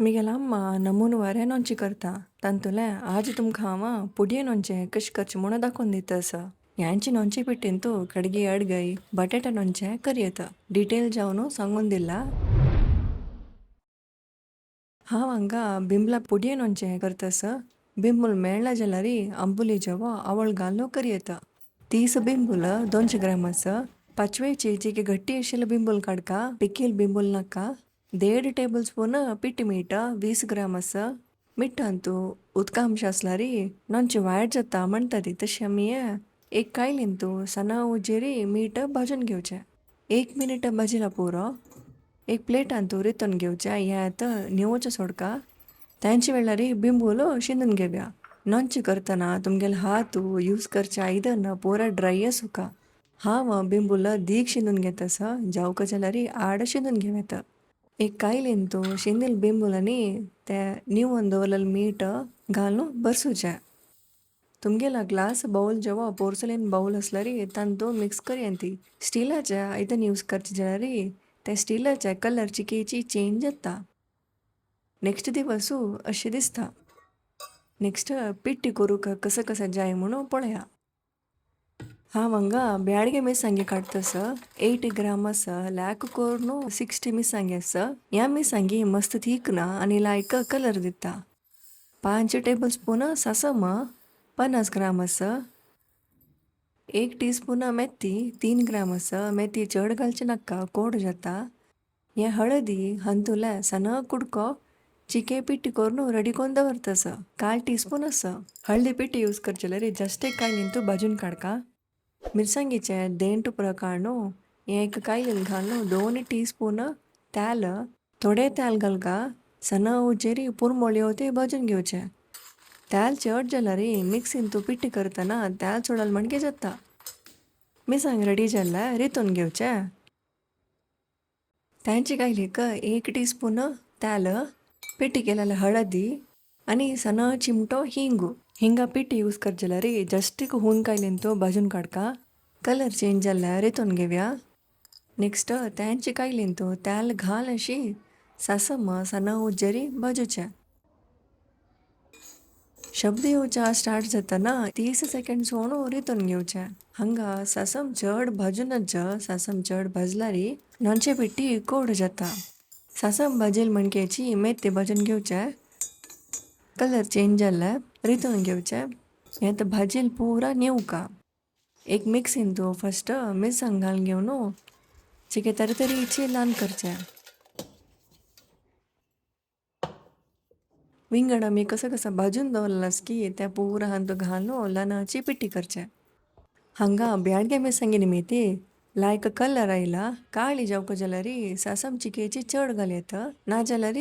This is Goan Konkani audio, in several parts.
मिगेला अम्मा नमूनवारे नोंची करता. तांतुलें आज तुमकां हांव पुडये नोंचें कशें करचें म्हणून दाखोवन दिता आसा. ह्यांची नोंचे पिट्टेंतू कडगी अडगई बटाटा नोंचें करयेता. डिटेल जावन सांगून दिला. हांव हांगा बिंबला पुडये नोंचें करता आसा. बिंबूल मेळ्ळा जाल्यार आंबुली जेवो आवळ घालून करयेता. 30 बिंबूल 200 ग्राम आसा. पाचवेची चिके घट्टी आशिल्ले बिंबूल काडका, पिकील बिंबूल नाका. 1.5 टेबल स्पून पिठी मीठ 20 ग्राम आसा. मिठांतू उदका अंश आसल्यार नोंचे वायट जाता म्हणटा ती, तशें आमी एक कायलींतू सना उजेरी मीठ भाजून घेवचें. 1 मिनिट भाजिला पुरो. एक प्लेटांतू रितून घेवचें. हें आतां न्हिवोवचें सोडका. तांचे वेळार बिंबूल शिंदून घेवया. नोंचे करतना तुमगेले हात यूज करचें आयदन पुरा ड्राय आसूका. हांव बिंबूल दीख शिंदून घेता आसा. जावका जाल्यार आड शिंदून घेवं येता. एक कायलींतू शिंदिल बिंबूल आनी ते न्हिवोन दवरलेलें मीठ घालून भरसुचें. तुमगेला ग्लास बावल जेवो पोर्सलेन बावल आसल्यार तांतू मिक्स करया ती. स्टिलाचें आयदन यूज करचें जाल्यार ते स्टिलाच्या कलर चिकेची चेंज जाता. नेक्स्ट दिवसू अशें दिसता. नेक्स्ट पिट्टी करूंक कसं कसं जाय म्हणून पळया. हांव हांगा ब्याडगे मिरसांगे काडटा आसा. 80 ग्राम आसा. लायक करून 60 मिरसांगे आसा. ह्या मिरसांगी मस्त थीक ना आनी लायक कलर दिता. 5 टेबल स्पून सासम 50 ग्राम आसा. 1 टीस्पून मेथी 3 ग्राम आसा. मेथी चड घालची नाका, कोड जाता. हें हळदी हातूंतलें सना कुडको चिके पिट्टी करून रेडी करून दवरता आसा. 1/4 टीस्पून आसा. हळदी पिट्टी यूज करचे जाल्यार जस्ट एक कायलीन भाजून काडका. मिरसांगेचे देंठ पुरो काडून हें एक कायलीन घालून 2 टीस्पून तेल, थोडें तेल घालका. सना उजेरी पुरमोळ्यो ते भाजून घेवचें. तेल चड जाल्यार मिक्सीन तूं पिट्टी करतना तेल सोडल म्हणगे जाता. मिरसांग रेडी जाल्यार रितून घेवचें. तांचे कायलीक 1 टीस्पून तेल, पिट्टी केलेले हळदी आनी सना चिमटो हिंगू. हिंगा पिट्टी यूज करचे जाल्यार जस्ट एक हून कायलीन तो भाजून काडका. कलर चेंज जाल्यार रितून घेवया. नेक्स्ट तांचे कायलीन तो तेल घाल अशी सासम सना उजेरी भाजूचें. शब्द येवच्या स्टार्ट जाताना 30 सेकंड सोडून रितून घेवचें. हांगा सासम चड भाजूनच. सासम चड भाजल्यार नोंचे पिट्टी कोड जाता. सासम भाजील मणक्याची मेथी भाजून घेवचें. कलर चेंज जाल्यार रितून घेवचें. हें आतां भाजील पुरा न्हिवका. एक मिक्सीन तूं फस्ट मिरसांग घालून घेवन चिके तरतरीची ल्हान करचें. विंगड आमी कसं कसं भाजून दवरलें की त्या पुरा हातूंत घालून ल्हानाची पिट्टी करचें. हांगा ब्याडगे मिरसांगे निमिती लायक कलर आयला. काळी जावका जाल्यार सासम चिकेची चड घाल येता. नाजाल्यार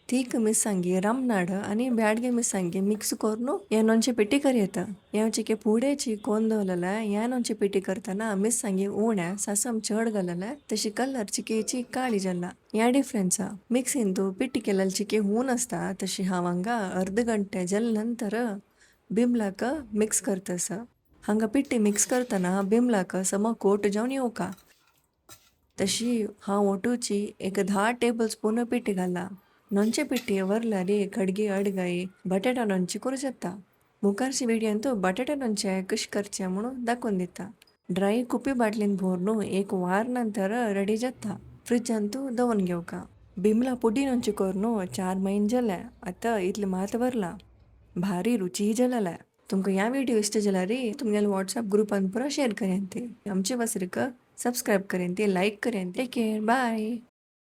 तीख मिरसांगी रामनाड आनी ब्याडगे मिरसांगी मिक्स करून हें नोंचे पिट्टी करयेता. हें चिके पुडेची कोन दवरलेलें ह्या नोंचे पिट्टी करतना मिरसांगी उण्या सासम चड घाललें तशी कलर चिकेची काळी जाला. ह्या डिफरन्स आसा. मिक्सीन तूं पिट्टी केलेली चिके हून आसता. तशी हांव हांगा अर्द घंटे जाले नंतर बिमलाक मिक्स करता आसा. हांगा पिट्टी मिक्स करतना बिमलाक सम कोट जावन येवका. तशी हांव ओटूची एक 10 टेबल स्पून पिट्टी घाला. नोंचे पिट्टी वरल्यार कडगी अडगाई बटाटा नोंची करूं जाता. मुखारच्या व्हिडियोंत बटाटा नोंचे कशें करचें म्हणून दाखोवन दिता. ड्राय कुपी बाटलीन भरून एक वार नंतर रेडी जाता. फ्रिजांतू दवरून घेवका. बिमला पुडी नोंची करून 4 म्हयने जाले. आतां इतलें मात वरलां. भारी रुची जालेलें. तुमकां ह्या व्हिडियो इश्ट जाल्यार तुमगेले वॉट्सएप ग्रुपान पुरा शेअर करयात. आमचे वसरीक सबस्क्रायब करयात, लायक करयात. Take care, bye.